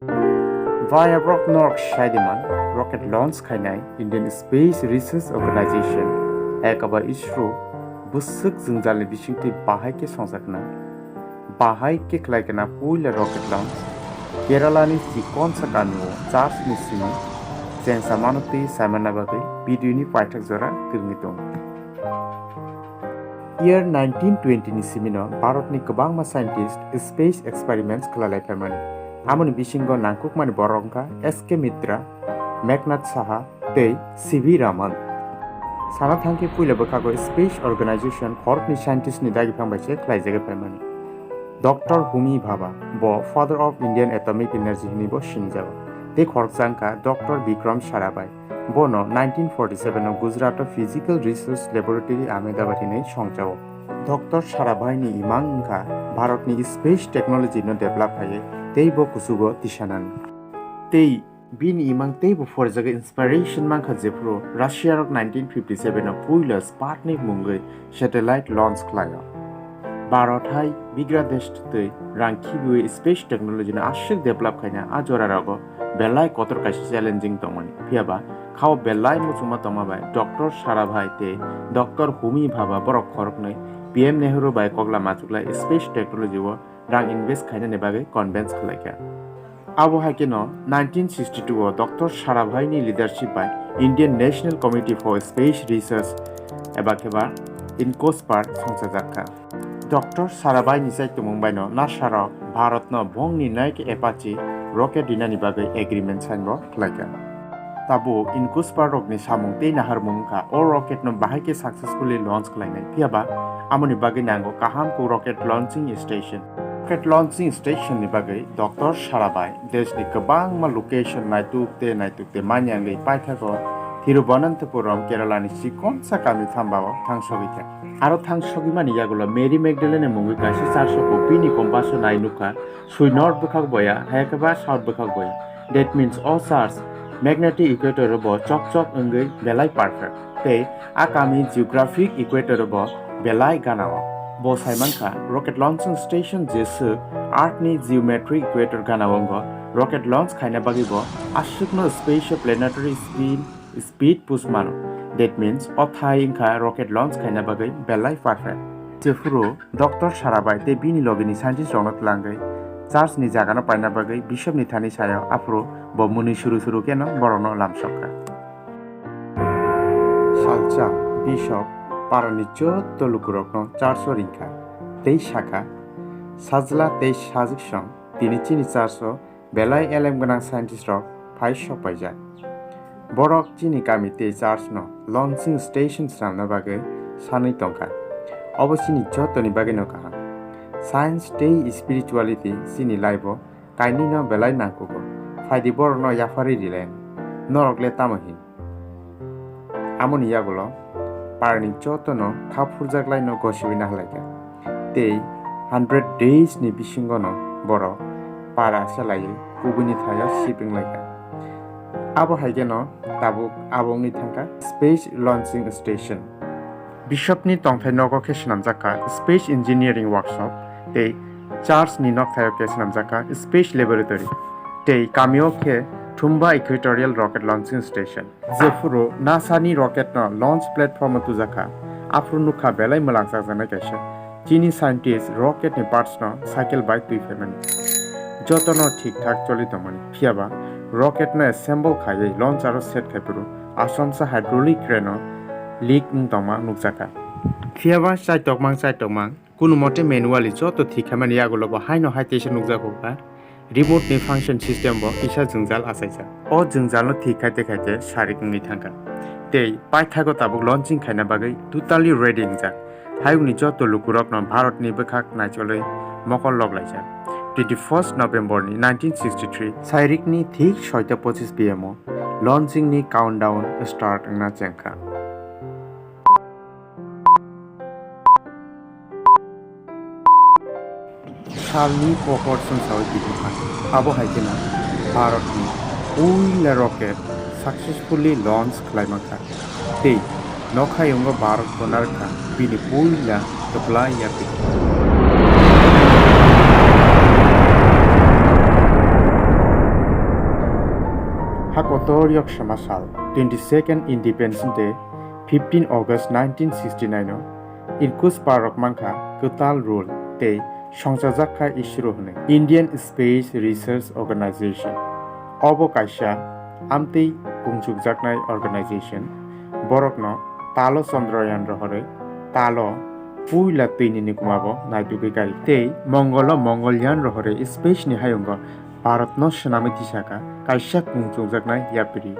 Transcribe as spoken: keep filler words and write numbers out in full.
Via Rock Nork Saidiman rocket launch khainai Indian Space Research Organization, ekaba ISRO, bwswk jwngjalni bisingtwi bahai khe songjakna, bahai khe khlaikana puila rocket launch, Kerala ni chikonsa kamio church ni simi chengsa mano twi saimana bagwi video ni paithak jora kwrwngwi tongo. Year nineteen twenty ni simino Bharatni kwbangma scientist space experiments khlai lai phaimani. Amoni bisingo nangkukmani borok wngkha S K Mitra, Meghnad Saha tei C V Raman. Sana thangkhe puila bwkhago Space Organization khoroknwi scientist ni dagi phang bai se khlaijagwi phaimani. Doctor Homi Bhabha, bo Father of Indian Atomic Energy hinwi bo sinijago. Tei khoroksa wngkha Doctor Vikram Sarabhai, bono nineteen forty seven o Gujarat o Physical Research Laboratory Ahmedabad hinwi songchao. Doctor Sarabhai ni imang wngkha Bharat ni space technology no develop khaiwi tei bo kuchugo tisanani. Tei bini imang teibo phorijagwi inspiration mankha jephuru Russia rok nineteen fifty seven o puila Sputnik mungwi satellite launch khlaio. Bharat hai bigra desh twi rang khibiwi space technology no aswk develop khaina a jora rogo belai kotor kaisa challenging tongmani. Phiyaba khao belai muchungma tongma bai Doctor Sarabhai tei Doctor Homi Bhabha borok khoroknwi P M Nehru bai koklam achuklai space technology o rang invest khainani bagwi convince khlaikha. Abo hai kheno nineteen sixty two o Doctor Sarabhai ni leadership bai Indian National Committee for Space Research eba kheba INCOSPAR songchajakha. Doctor Sarabhai ni chaitumung baino NASA rok Bharat no bongni naik Apache rocket rinani bagwi agreement sign bo khlaikha. Tabuk INCOSPAR rokni samung tei naharmung wngkha o rocket no bahai khe successfully launch khlainai. Phiyaba amoni bagwi nango kaham kuk rocket launching station. Rocket launching station ni bagwi Doctor Sarabhai desh ni kwbangma location naituk tei naituk tei manya wngwi paithago Thiruvananthapuram Kerala ni chikonsa kami Thamba o thangsogwi kha. Aro thangsogwi mani yagulo Mary Magdalene mungwi kaisa church o bini compass o nai nukha, sui north bwkhak boya, hai khe ba south bwkhak boya. That means o church magnetic equator bo chok chok wngwi belai perfect. Tei a kami geographic equator bo belai gana o. Bo sai mankha rocket launching station jeswk earth ni geometric equator gana o wngo. Rocket launch khaina bagwi bo aswkno space o planetary spin speed push mano. That means o thai wngkha rocket launch khaina bagwi belai perfect. Jephuru Doctor Sarabhai tei bini logini scientist rokno twlangwi church ni jagano paina bagwi bishop ni thani sayo, aphuru bo mwnwi suru suru kheno borokno lamsokha. Salsa bishop parani jotto lukurokno church o ringkha tei sakha, "Sajla tei sajwksong tini chini church o belai elem gwnang scientist rok phai sok paijak. Borok chini kami tei church no launching station swnamna bagwi sanwi tongkha. Obo chini jotoni bagwi no kaham. Science tei spirituality chini life o kainwi no belai nangkugo. Phaidi borok no yapharwi rilai. Norok le tamo hin?" Amoni yagulo parani jotono kha phurjaklaino gosiwi nahlaikha. Tei hundred days ni bisingono borok para selaiwi kubuni thaio sibring laikha. Abo hai kheno tabuk abo wngwi thangkha Space Launching Station. Bishopni tongthai nogo khe swnamjak kha Space Engineering Workshop tei church ni nokthaio khe swnamjak kha Space Laboratory tei kamio khe Thumba Equatorial Rocket Launching Station. Jephuru NASA ni rocket no launch platform o tujakha, aphuru nukha belai mwlangjakjaknai kaisa. Chini scientist rocket ni parts no cycle bai twi phaimani. Jotono thik thak choli tongmani. Phiyaba rocket no assemble khaiwi launcher o set khai phuru asomsa hydraulic crane o leak wng tongma nukjakha. Phiyaba chaitokmang chaitokmang kunu mote manually joto thik khaimani yagulo bo haino hai teisa nukjago kha. Remote ni function system bo kisa jwngjal achaijak. O jwngjalno thik khaite khaite sarik wngwi thangkha. Tei paithago tabuk launching khaina bagwi totally ready wngjak. Hayungni joto lukurokno Bharatni bwkhak naicholwi mokol loklaijak. Twenty first November ni nineteen sixty three sairikni thik soita pochis P M o launching ni countdown start wngna chengkha. Salni pohor chwngsawi tibukha. Abo hai kheno Bharatni puila rocket successfully launch khlaima kha. Tei nokhayungo Bharat bo narwkha bini puila kwplai yapri. A kotor yok sema sal, twenty-second Independence Day, fifteen August nineteen sixty-nine o Irkutsk parok mankha kwtal rul tei songchajak kha ISRO hwnwi, Indian Space Research Organization. Obo kaisa amtwi kungchukjaknai organization. Borokno talo Chandrayaan rohorwi talo puila twini nukmabo naitugwi kari tei Mongolo Mongolyan rohorwi space ni hayungo Bharat no swnamwi tisaka kaisa kungchukjaknai yapri.